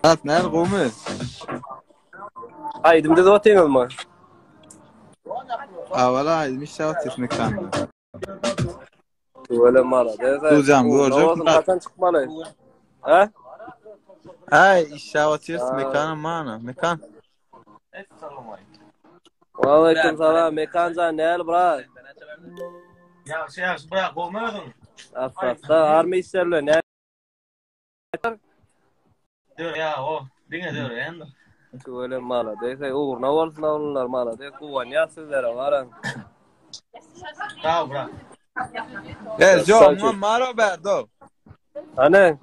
At näl gowmy? Aýdym düzüp otyňyzmy? Awala aýdym işläp otyrys mekanda. Tüweleme malades. Duzam görjek. Haçan çykmaly? Ha? Ay işläp otyrys mekanam mana. Mekan. Waleýkim salam Mekanjan näl brat? Ýagşy ýagşy brat gowmy özüň? Asla army işler bilen näl? Dörýär o, diňe dörýändir. Tüweleme malades. Eý ugruna bolsun oglanlar malades. Guwanýas sizlere baran. Sag ol brat. E, jo, muňa maro berdo. Hany?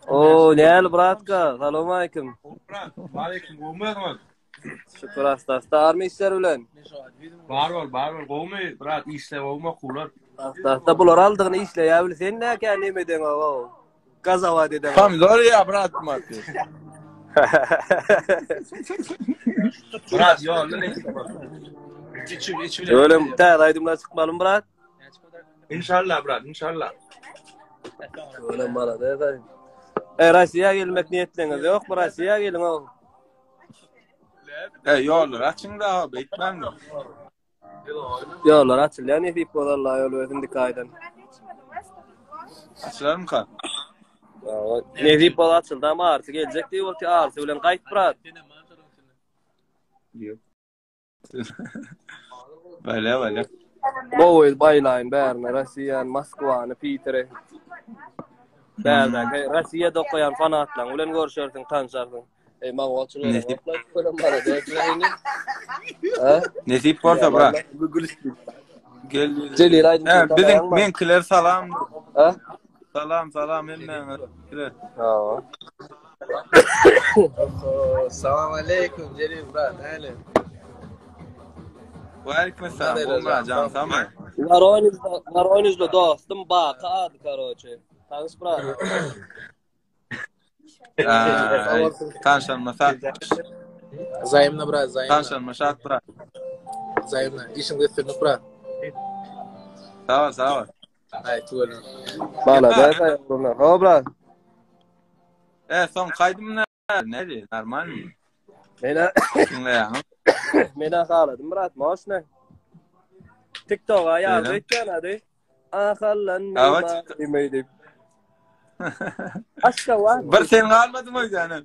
O, näl bratka? Salam aleyküm. Brat, aleyküm gowmy özüňiz? Şükür asta-asta army işler bilen. Bar bol, bar bol. Gowmy brat, işler gowmy okuwlar? Asta-asta bular aldygyny işleýär bil. Sen näkä neme edeňok o? Gazawat edeňok. Pomidor ýa brat marty. Brat ýolda nesip bolsa. Içip içip. Öyle täze aýdymlar çykmalymy brat? İnşallah brat, inşallah. Öyle malades. E, Russiýa gelmek niýetleňiz ýokmy? Russiýa geliň o. E, ýollar açyň da, beýtmäň. Ýollar açylýar nesip bolsa Allah ýol bersin indiki aýdan. Açylarmyka? Nesip bolsa açyldy ama arsy geljek diýip otyr arsy bilen gaýt brat. Ýok. Bale bale. Gowy baýlaýyn bärine Rossiýany, Moskwany, Piteri. Bärdäki Rossiýada okaýan fanatlaň bilen görşersiň, tanşarsyň. Ey maňa otur Nesip. Nesip bolsa brat. Gel. Jelil aýdym. He, biziň meňkiler salam. Ha? Salam salam hemmäňe. Kiler. Ha. Salam aleyküm Jelil brat, näle? Waleýkim salam. Gowmy jan sagmy? Voronejde, Voronejde dostum Baky ady karoçe. Tanyş brat. Tanşanma sat. Zaýymna brat, zaýymna. Tanşanma şat brat. Zaýymna. Işiňde üstünlik brat. Sag ol, sag ol. Aý, tüweleme. Malades aýagyna. Ho brat. E, soň kaýdym ne? Nädi? Normalmy? Mena Diňleýäňmi? Mena haladym brat, moşne. TikToka ýazdy öýtýän ady. Ahallan Evet. diýip. Aşgabat. Bir sen galmadyň öýdäne.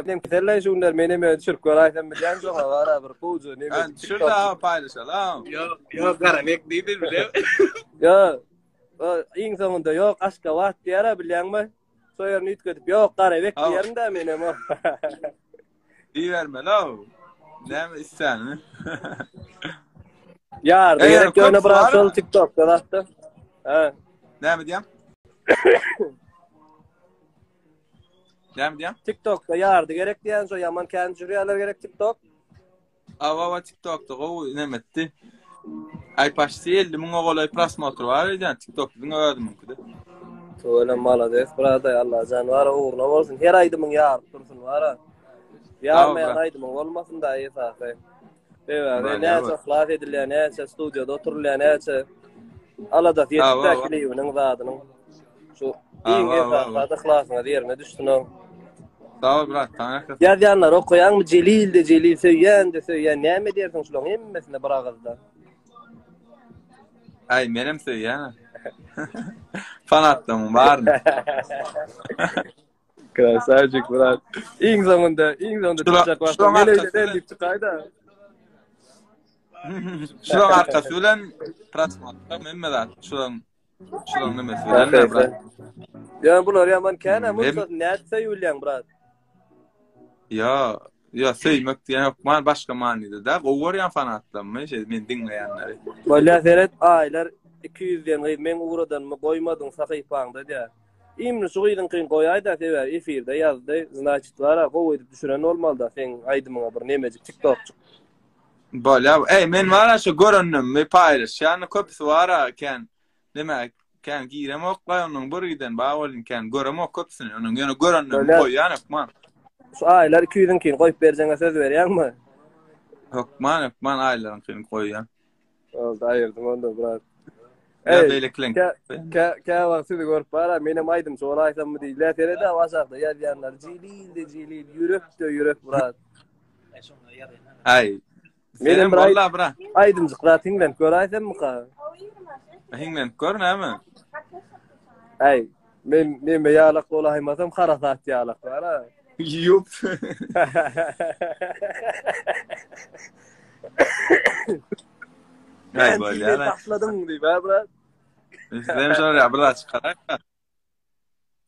Men keselleý şu günler menem öýe düşürip göräýsem bilýän şoňa bara bir gowja neme. Ben düşür da paýlaşalam. Ýok, ýok, Garabek diýdi bile. Ýok. Iň soňunda ýok Aşgabat diýär-ä bilýäňmi? Şo ýerini üýtgedip ýok Garabek diýerin-dä menem o. Diýibermeli-ow. Näme isläniňi. Ýardy gerek ýöne biraz şol TikTokda zatda. Hä. Näme diýýäň? Näme diýýäň? TikTokda ýardy gerek diýýän şo ýaman kän jürýärler gerek TikTok. Awa TikTokda gowy neme etdi. Ay paşti 50 müňe golaý prosmotr bar öýdýän TikTokda diňe özümiňkide. Tüweleme malades brada Allajan bara ugruna bolsun. Her aýdymyň ýaryp dursun bara. Ýarmaýan aýdymyň bolmasyn da esasy. Sebäbi näçe yhlas edilýär, näçe studiýada oturylýar, näçe aladasy ýetip klibiniň zadynyň. Şu iň esasy zat yhlasyňyz ýerine düşsün o. Sag bol brat, saňa ýakasyn. Ýazýanlar okaýaňmy Jelil de Jelil söýýän de söýýän näme diýersiň şularyň hemmesine bir agyzda. Aý menem söýýän. Fanatlarymyň baryny. Krasavcik brat. Iň soňunda, iň soňunda çykjak wagty men öýde däl diýip çykaýda. Şularyň arkasy bilen prosmotr hemme zat şularyň şularyň nemesi bilen de brat. Ýa bular ýaman kän hem bolsa nädip söýülýäň brat? Ýa, ýa söýmek diýen hökman başga manyda da. Gowy görýän fanatlarymy, şeý men diňleýänleri. Bolýa seret aýlar 200 diýen gyz meň ugradanymy goýmadyň sahypaňda diýä. Imni şu gyzyňkyny goýaýda sebäbi efirde ýazdy znaçit bara gowy edip düşüren bolmalyda seň aýdymyňa bir nemejik tiktokçyk. Bolýa eý men bara şu görenlerimi paýlaşýan köpüsi bara kän neme kän giremok laý onuň bir giden bar bolyn kän göremok köpüsini onuň ýöne görenlerimi goýýan hökman. Şu aýlar 200-iňkini goýup berjeňe söz berýäňmi? Hökman hökman aýlaryňkyny goýýan. Boldy aýyrdym onda brat. Ýa beýlekileň. Kä kä kä wagt sizi görüp bara, menem aýdymçy bolaýsammy diýilýär. Seret-ä aşakda ýazýanlar Jelil-de Jelil, ýürek-de ýürek brat. Aý. Menem Senem bir walla bra. aýdymjyk zat hiňlenip göräýsemmika? Hiňlenip gör näme? Aý, men neme ýalak bolaýmasam harasat ýalak bara. Ýup. Aý bolýar. Taşladyň diýip, ha brat. Sen şolar ýa bir zat çykaraý.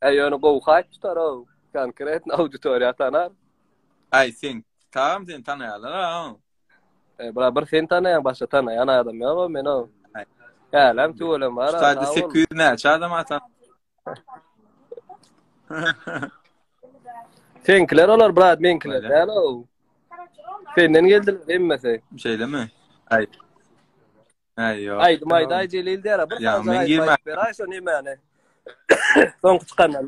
Äý ýöne gowy haýp tutar o. Konkretno auditoriýa tanar. Aý sen tagam seni tanaýarlar ha. E, bra bir sen tanaýaň başga tanaýan adam ýok men o. Hälem tüwelem bar. Şu taýda 800 näçe adam atan. Seňkiler olar brat meňkiler däl o. Senden geldiler hemmesi. Şeýlemi? Aý. Aý ýok. Aýdym aýdaý Jelil diýär. Bir Ýa, men girmän. Beraý şo nemäni. Soňky çykandan.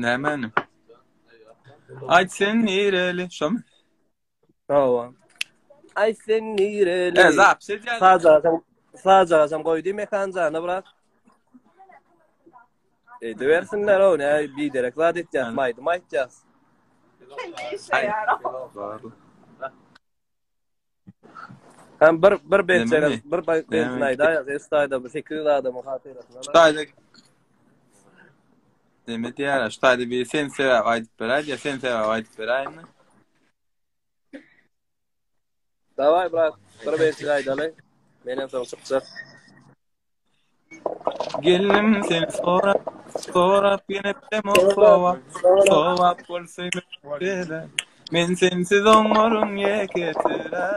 Nämäni? Aýt sen nireli? Şomy? Hawa. Aýt sen nireli? E, zapis edýär. Sazajam, sazajam goýdy mekan jana brat. Edibersinler o ne biderek zat etýäs, maýdym aýtýas. Hem bir bir bençe bir bençe aýdaýas, estaýda bir 800 adamyň hatyrasyna. Ştaýda Neme diýýär, ştaýda bir sen sebäp aýdyp beräý diýýär, sen sebäp aýdyp beräými? Daway brat, bir bençe aýdaly. Menem soň çykjak. Geldim seni sorap, sorap ýene bilemok sowap, sowap bolsa bele. Men sensiz oňaryn ýekesire.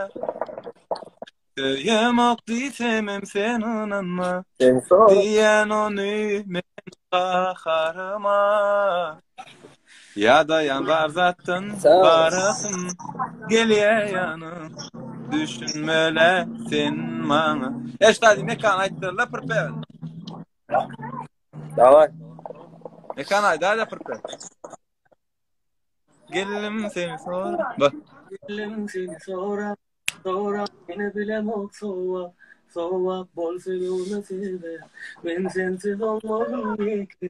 Söýemok diýsemem sen ynanma. Diýen ony men gaharyma. Ýadaýan bar zatdan barasym gelýä ýanym. Düşünmele sen maňa. Eşdadi mekan aýtdyrla pripewin. Daway. Mekan aýdaýla pripewin. Geldim seni sorap. Bak. Geldim seni sorap. Sorap ýene bilemok sowap. Sowap bolsa göwne sebäp. Men sensiz oňmaryn ýeke.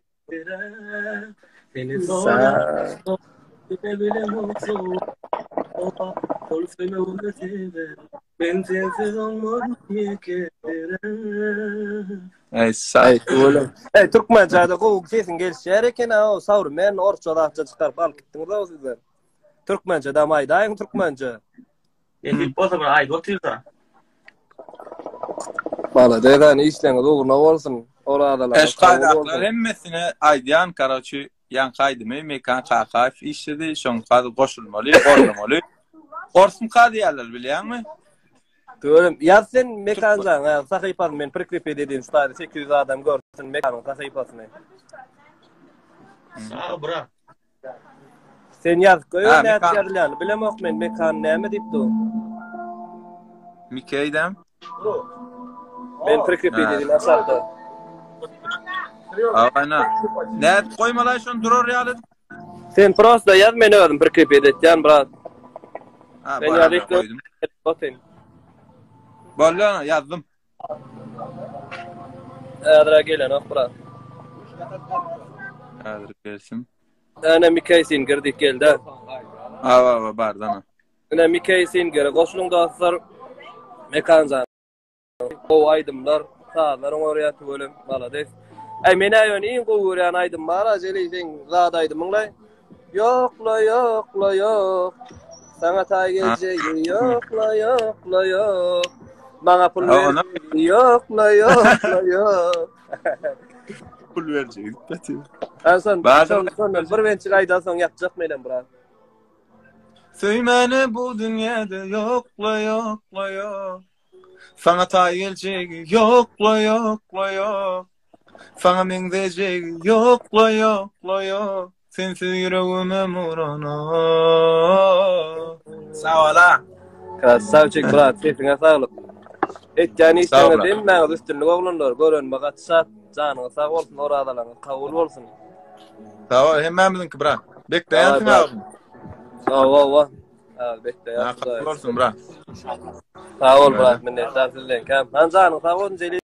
Seni sorap ýene bilemok sowap. Sowap bolsa göwne sebäp. Men sensiz oňmaryn ýeke. Ey sag. Ey türkmençede gowy sesiň gelişýär eken ha, sawry men orsça zatça çykaryp alyp gitdiňiz o sizler. Türkmençe dam aýdaýyň türkmençe. Nesip bolsa bir aýdyp otyrda. Malades hany işleňiz ugruna bolsun. Orazalaryňyz Eş kaýdaklar hemmesine aýdýan karoçi ýaňky aýdymy Mekan Kakaýew işledi şoň kazy goşulmaly goldamaly. Orsumka diýýärler bilýäňmi? Görüm. Ýaz sen Mekanjan, ha, sahypasyny men prikrepet edeyim şu taýda 800 adam görsün Mekanyň sahypasyny. Sag bra. Sen ýazyp goý, Ha, nädip Mekan. ýazylýany bilemok men Mekan näme diýip dur. Mikeýdem. Men prikrepet Ha. edeyim aşakda. Aýna. Nädip goýmalaý şony durar ýaly. Sen prosta ýaz men özüm prikrepet etýän brat. Ha, Men bolýar, ýazyp goýdum. Otyn. Bolýar, ýazdym. Häzir gelenok brat. Häzir gelsin. Ene Mikey Singer diýip geldi. Awa, awa, bardan. Ene Mikey Singere goşulyň dostlar. Mekanjan. Gowy aýdymlar, sazlar oňarýar tüwelem, malades. Äý men-ä ýöne iň gowy görýän aýdym bar-a Jeli seň zat aýdymyň-laý. Ýok-la ýok-la ýok. Saňa taý geljegi ýok-la ýok-la ýok. Maňa pul berjegi ýok-la ýok-la ýok. Pul berjegi gitmedi. Şondan şondan bir bençik aýdansoň ýatjak menem brat. Söýmäne bu dünýäde ýok-la ýok-la ýok. Saňa taý geljegi ýok-la ýok-la ýok. Saňa meňzejegi ýok-la ýok-la ýok. Sensiz ýüregimem uranok. Sag bola. Krasawçik brat, sesiňe saglyk. Etýän Sag işleriňizde brat. hemmäňiz üstünlik oglanlar. Görenime gaty şat. Janyňyz sag bolsun, orazalaryňyz kabul bolsun. Sag bol, hemmämiziňki brat. Daway Bekleýänsiň brat. agam. Hawa, hawa. Elbetde ýa. Bolsun brat. Sag bol brat, minnetdar sizden. Kam. Han janyň sag bolsun Jelil.